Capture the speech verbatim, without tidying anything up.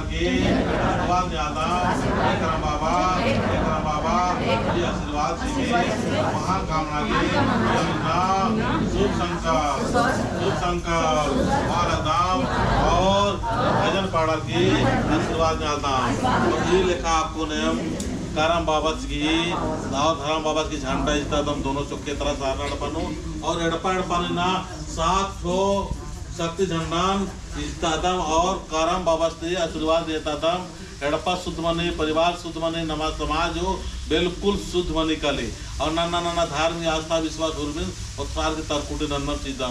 की आशीर्वाद नेआलदम, हे करम बाबा, हे करम बाबा, ई आशीर्वाद चिके महाकामना की जमीना शुभ संकल्प, शुभ संकल्प, मालदम और भजन पाड़र की आशीर्वाद नेआलदम। और ई लेखा अक्कुन एम करम बाबस गही और धरम बाबस गही झंडा इजतादम दोनों चोक्के तरा सरना एड़पा नू और एड़पा एड़पा नू ना सात ठो शक्ति झंडान इजतादम और करम बाबस ती आशीर्वाद नेतादम। एड़पा शुद्ध मनी, परिवार शुद्ध मनी, नमा समाज हूँ बिल्कुल शुद्ध मनी काली। और नन्ना नन्ना धार्मिक आस्था विश्वास उर्मिन और सार की तरकुटी नन्ना चीज